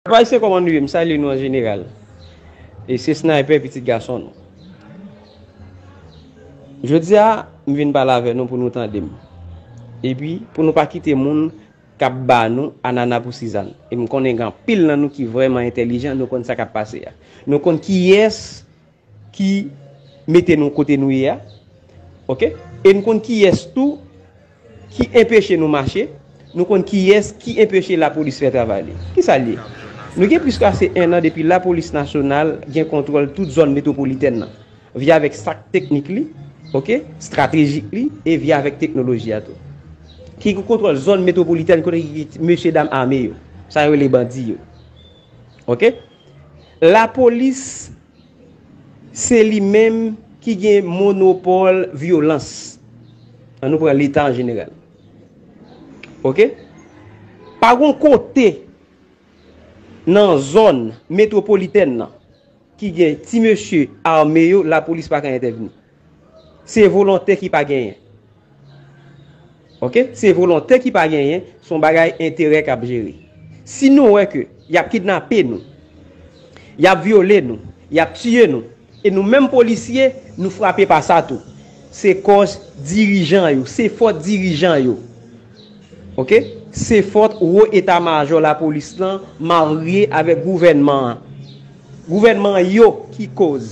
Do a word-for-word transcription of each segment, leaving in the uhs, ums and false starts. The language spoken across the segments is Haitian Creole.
Pèp ayisyen, kòman nou ye? M salye nou an jeneral. E se Sniper, pitit gason nou. Jodi a, m vin pale avè nou pou nou tande m. Epi, pou nou pa kite moun k ap ba nou anana pou sizann. E m konnen gen anpil nan nou ki vrèman entèlijan, nou konn sa k ap pase a. Nou konn kiyès ki mete nou kote nou ye a. Oke? E n konn kiyès tou ki enpeche nou mache. Nou konn kiyès ki enpeche lapolis fè travay li. Kisa l ye? Nou gen plis pase en an depi lapolis nasyonal gen kontwòl tout zòn metwopolitèn nan, via avèk sak teknik li, oke, estratejik li, e via avèk teknoloji a tou. Ki gen kontwòl zòn metwopolitèn kote ki mesye dam ame yo. Sa yo rele bandi yo. Oke? Lapolis se li menm ki gen monopòl vyolans. An nou pran Leta an jeneral. Oke? Pa gon kote nan zòn metwopolitèn nan ki gen ti mesye ame yo, lapolis pa ka entèvni. Se volonte ki pa genyen. Oke? Se volonte ki pa genyen, se yon bagay enterè k ap jere. Si nou wè ke y ap kidnape nou, y ap vyole nou, y ap tiye nou, e nou menm polisye, nou frape pa sa tou. Se kòz dirijan yo, se fòt dirijan yo. Oke? Se fòt wo eta majò lapolis lan marye avèk gouvènman an. Gouvènman yo ki kòz.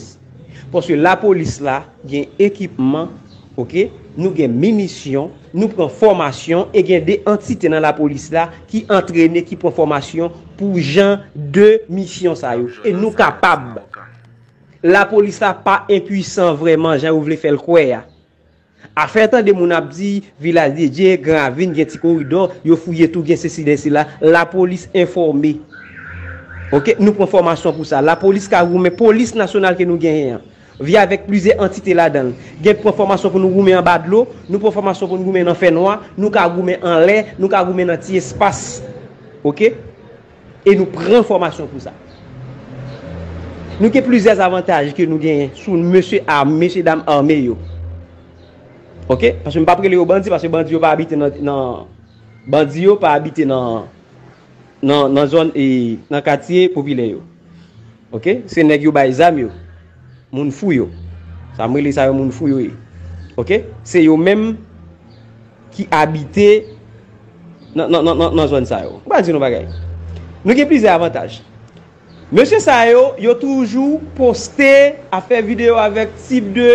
Paske lapolis la gen ekipman, oke? Nou gen minisyon, nou pran fòmasyon e gen de antite nan lapolis la ki antrene, ki pran fòmasyon pou jan de misyon sa yo. E nou kapab. Lapolis la pa enpwisan vrèman jan yo vle fè l kwè a. Afè tande moun ap di, Vilaj de Dye, Gran Ravin, gen ti koridò, yo fouye tou, gen sesi, gen sela, lapolis enfòme. Oke, nou pran fòmasyon pou sa. Lapolis ka goumen, polis nasyonal ke nou genyen an, via avèk plizyè antite ladan l. Gen pran fòmasyon pou nou goumen anba dlo, nou pran fòmasyon pou nou goumen nan fènwa, nou ka goumen anlè, nou ka goumen nan ti espas. Oke? E nou pran fòmasyon pou sa. Nou gen plizyè avantaj ke nou genyen sou mesye ame, mesye dam ame yo. Oke? Paske m p ap rele yo bandi, paske bandi yo pa abite nan, nan, bandi yo pa abite nan, nan, nan zòn, e, nan katye popilè yo. Oke? Se nèg yo bay zam yo. Moun fou yo. Sa m rele sa yo moun fou yo ye. Oke? Se yo menm ki abite nan, nan, nan, nan, nan zòn sa yo. M pral di nou bagay. Nou gen plizyè avantaj. Mesye sa yo, yo toujou poste, ap fè videyo avèk tip de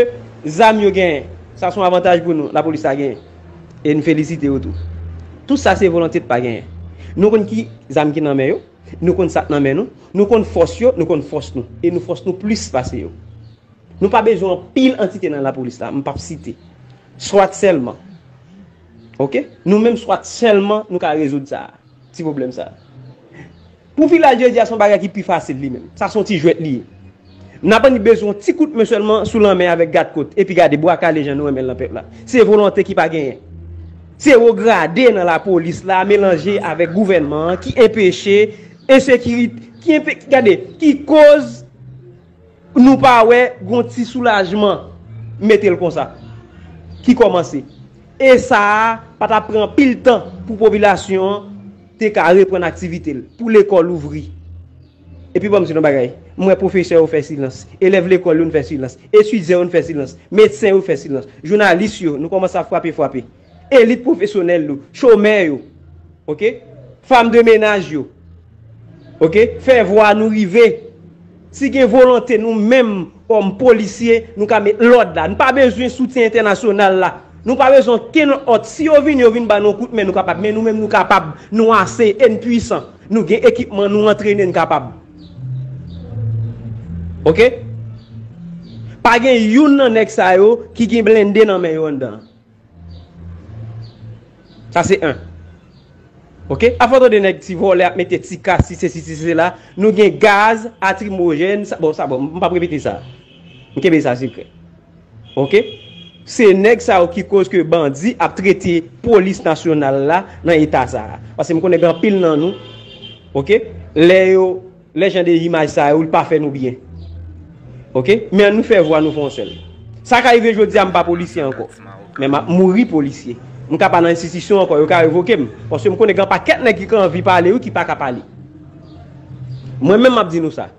zam yo genyen. Sa se yon avantaj pou nou, lapolis la genyen. E n felisite yo tou. Tout sa se volonte n pa genyen. Nou konn ki zam ki nan men yo, nou konn sa k nan men nou, nou konn fòs yo, nou konn fòs nou. E nou fòs nou plis pase yo. Nou pa bezwen anpil antite nan lapolis la, m p ap site. SWAT sèlman. Oke? Nou menm SWAT sèlman, nou ka rezoud sa a. Ti pwoblèm sa a. Pou Vilaj de Dye a, se yon bagay ki pi fasil li menm. Sa se yon ti jwèt li ye. N ap annik bezwen yon ti kout men sèlman sou lanmè avèk gadkòt, epi gade bwa kale jan nou renmen l nan pèp la. Se volonte ki pa genyen. Se wo grade nan lapolis la, melanje avèk gouvènman an, ki enpeche ensekirite, ki enpe-, gade, ki koz nou pa wè gon ti soulajman, mete l konsa, ki kòmanse. E sa a pa t ap pran anpil tan pou popilasyon an te ka reprann aktivite l, pou lekòl ouvri. Epi ban m di nou bagay, m wè pwofesè yo fè silans, elèv lekòl yo n fè silans, etidyan yo n fè silans, medsen yo fè silans, jounalis yo, nou kòmanse ap frape, frape. Elit pwofesyonèl yo, chomè yo, oke? Fanm de menaj yo, oke? Fè vwa nou rive. Si gen volonte nou menm kòm polisye, nou ka met lòd la. Nou pa bezwen soutyen entènasyonal la. Nou pa bezwen okenn lòt. Si yo vini, yo vin ba nou kout men, nou kapab. Men nou menm, nou kapab. Nou ase e n pwisan. Nou gen ekipman, nou antrene, n kapab. Oke? Pa gen youn nan nèg sa yo ki gen blende nan men yo anndan. Sa se en. Oke? Afò tande nèg ti vòlè ap mete ti kas, ti sesi, ti sela. Nou gen gaz, atrimojèn, sa, bon, sa bon, m p ap repete sa. M kenbe sa sekrè. Oke? Se nèg sa yo ki koz ke bandi ap trete polis nasyonal la nan eta sa a. Paske m konnen gen anpil nan nou, oke? Lè yo, lè jan de imaj sa yo, li pa fè nou byen. Oke? Men ann nou fè vwa nou fè yon sèl. Sa ka rive jodi a, m pa polisye ankò. Men m ap mouri polisye. M ka pa nan enstitisyon ankò, yo ka revoke m. Paske m konnen gen yon pakèt nèg ki ka anvi pale wi, ki pa ka pale. Mwen menm m ap di nou sa.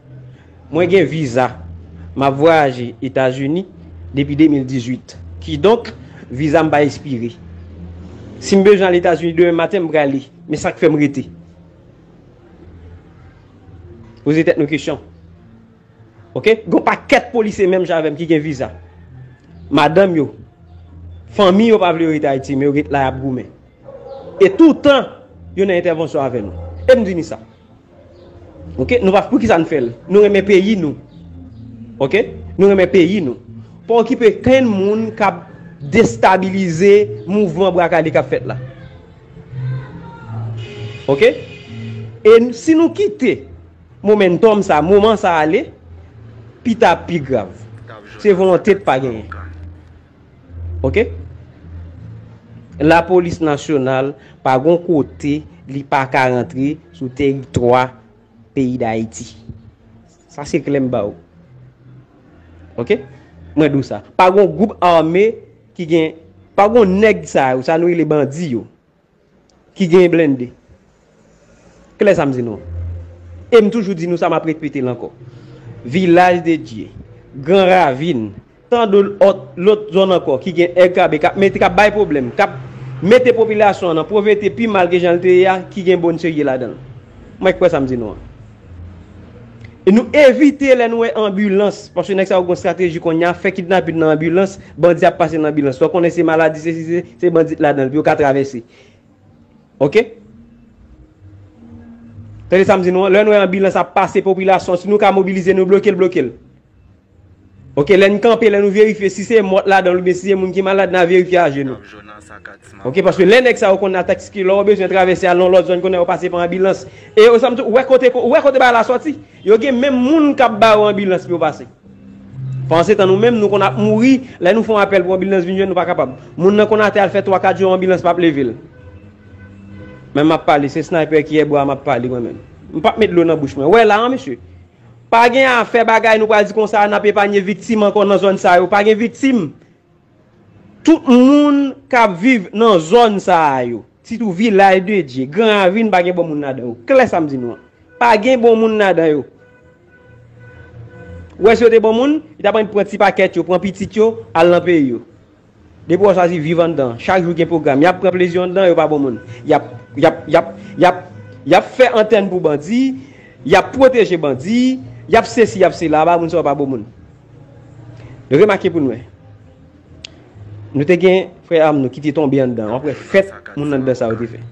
Mwen gen viza. M ap vwayaje Etazini depi de mil dizuit. Kidonk, viza m pa espire. Si m bezwen al Etazini demen maten, m prale. Men sa k fè m rete? Poze tèt nou kesyon. Oke? Gon pakèt polisye menm jan avè m ki gen viza. Madanm yo, fanmi yo pa vle yo rete Ayiti, men yo ret la, y ap goumen. E toutan, yo nan entèvansyon avè nou. E m di nou sa. Oke? Nou pa, poukisa n fè l? Nou renmen peyi nou. Oke? Nou renmen peyi nou. Pa okipe kenn moun k ap destabilize mouvman bwa kale k ap fèt la. Oke? E n-, si nou kite momentum sa, moman sa ale, pita ap pi grav. Se volonte k pa genyen. Oke? Lapolis nasyonal pa gon kote li pa ka rantre sou teritwa peyi Dayiti. Sa se klè m ba ou. Oke? Mwen di w sa. Pa gon gwoup ame ki gen, pa gon nèg sa yo, sa nou rele bandi yo, ki gen blende. Klè sa m di nou. E m toujou di nou sa, m ap repete l ankò. Vilaj de Dye, Gran Ravin, tan de lòt, lòt zòn ankò ki gen èg kabe k ap mete, k ap bay pwoblèm, k ap mete popilasyon an nan povrete pi mal ke jan l te ye a, ki gen bon serye ladan l. Mwen kwè sa m di nou an. E nou evite lè nou wè anbilans, paske nèg sa yo gon estrateji kounye a, fè kidnapin nan anbilans, bandi ap pase nan anbilans. Lè w konnen se maladi, se, se, se, se bandi k ladan l, pou yo ka travèse. Oke? Tande sa m di nou an, lè nou wè anbilans ap pase popilasyon, si nou ka mobilize, nou bloke l, bloke l. Oke, lè n kanpe, lè nou verifye si se mò t ladan l oubyen si se moun ki malad, n a verifye aje nou. Oke, paske lè nèg sa yo konn atak, si lè w bezwen travèse al nan lòt zòn, konnen yo pase pa anbilans. E yo, sa m di, ou wè kote, ou wè kote bagay la sòti? Yo gen menm moun k ap ba yo anbilans pou yo pase. Pandan se tan nou menm, nou konn ap mouri, lè nou fè yon apèl pou anbilans vin jwenn nou, pa kapab. Moun nan konn atè al fè twa, kat jou, anbilans p ap leve l. Men m ap pale, se sniper ki yè bwa m ap pale mwen menm. M p ap met dlo nan bouch mwen. Wè la, an, mesye. Pa gen afè bagay nou pral di konsa, n ap epanye viktim ankò nan zòn sa yo. Pa gen viktim. Tout moun k ap viv nan zòn sa a yo, sitou Vilaj de Dye, Gran Ravin, pa gen bon moun ladan yo. Klè sa m di nou an. Pa gen bon moun ladan yo. Ou wè si yo te bon moun, yo t ap annik pran ti pakèt yo, pran pitit yo, al nan peyi yo. Depi w chwazi viv anndan, chak jou gen pwogram. Y ap pran plezi anndan, yo pa bon moun. Y ap, y ap, y ap, y ap, y ap fè antèn pou bandi, y ap pwoteje bandi, y ap sesi, y ap sela, ba moun sa yo pa bon moun. Remake pou n wè. Nou te gen frè a m nou ki te tonbe anndan. W ap wè fèt moun anndan sa yo te fè.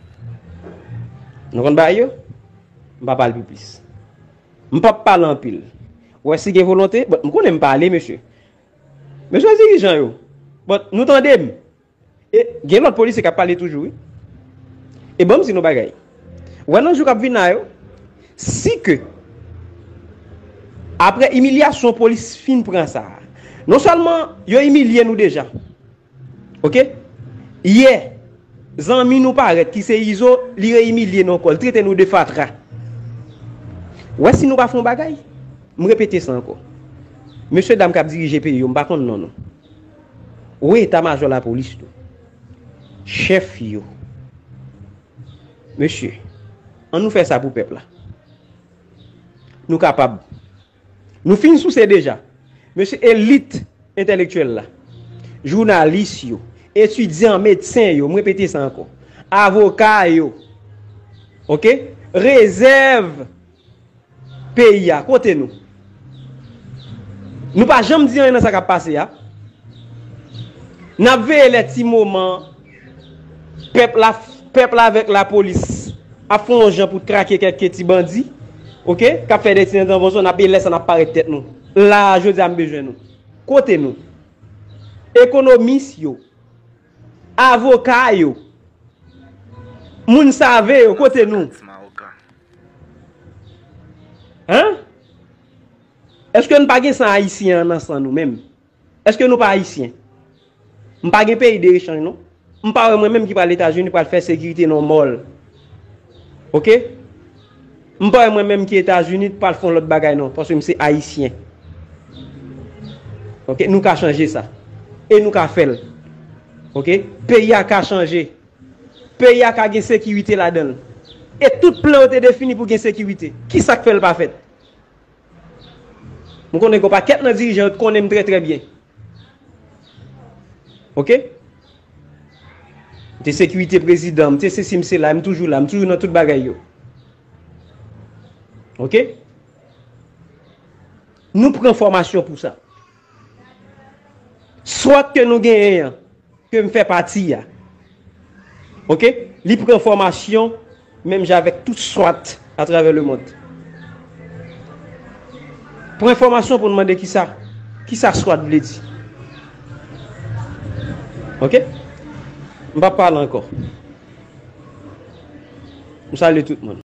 Nou konn bagay yo? M pa pale pi plis. M p ap pale anpil. Ou wè si gen volonte, but m konnen m pale, mesye. Mesye dirijan yo, but nou tande m. E gen lòt polisye k ap pale toujou, wi. E ban m di nou bagay. Ou wè nan jou k ap vin la yo, si ke, apre imilyasyon polis fin pran sa a, non sèlman yo imilye nou deja, oke? Yè, zanmi nou parèt ki se Izo, li reimilye nou ankò, li trete nou de fatra. Ou wè si nou pa fè yon bagay? M repete sa ankò. Mesye dam k ap dirije peyi yo, m pa konn non nou. Ou eta majò lapolis tou. Chèf yo. Mesye, ann nou fè sa pou pèp la. Nou kapab. Nou fin souse deja. Mesye, elit entèlektyèl la, jounalis yo, etidyan, medsen yo, m repete sa ankò, avoka yo, oke? Rezèv peyi a, kote nou? Nou pa janm di anyen nan sa k ap pase a. N ap veye lè ti moman pèp la, pèp la avèk lapolis ap fè yon jan pou trake kèk ti bandi, oke, k ap fè de ti entèvansyon, n ap veye lè sa n ap parèt tèt nou. La a, jodi a, m bezwen nou. Kote nou? Ekonomis yo, avoka yo, moun save yo, kote nou? Hein? Èske n pa gen san ayisyen an nan san nou menm? Èske nou pa ayisyen? M pa gen peyi de rechanj, non. M pa wè mwen menm ki pral Etazini pral fè sekirite nan mall. Oke? M pa wè mwen menm ki Etazini pral fè yon lòt bagay, non, paske m se ayisyen. Oke? Nou ka chanje sa. E nou ka fè l. Oke? Peyi a ka chanje. Peyi a ka gen sekirite ladan l. E tout plan yo te defini pou gen sekirite. Kisa k fè l pa fèt? M konnen gen yon pakèt nan dirijan yo t konnen m trè, trè byen. Oke? M te sekirite prezidan, m te sesi, m sela, m toujou la, m toujou nan tout bagay yo. Oke? Nou pran fòmasyon pou sa. SWAT ke nou genyen an, ke m fè pati a. Oke? Li pran fòmasyon menm jan avèk tout SWAT atravè lemond. Pran enfòmasyon pou n mande kisa, kisa SWAT vle di. Oke? M p ap pale ankò. M salye tout moun.